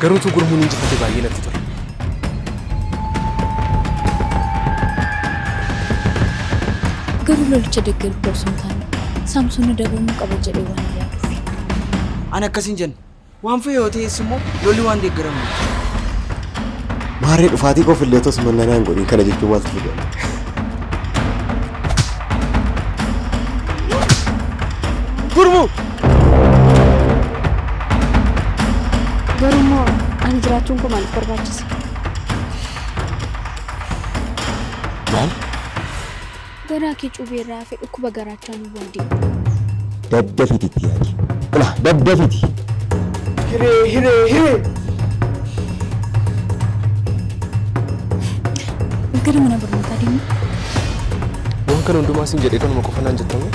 Garuu utuu Gurmuun injifate baay'ee natti tola. Garuu lolicha deeggaruu osoo hin taane Saamsoon adabamuu qaba jedhee waan yaaduufi. Ani akkas hin jenne. Waan fe'e yoo ta'es immoo lolli waan deeggaramu miti. Maarree dhufaatii koof illee otoo simannaa naan godhin kana jechuun maaltu fide? Gurmuu! Garuu immoo ani jiraachuun koo maaliif barbaachise? Maal? Garaa kee cuubee irraa hafe dhukkuba garaachaa nu waadee. Daddafiti itti yaadi. Ilaa daddafiti. Hiree hiree hiree! Gara mana barnootaa deemna. Waan kana hundumaa sin jedhee kanuma qofa naan jettamu?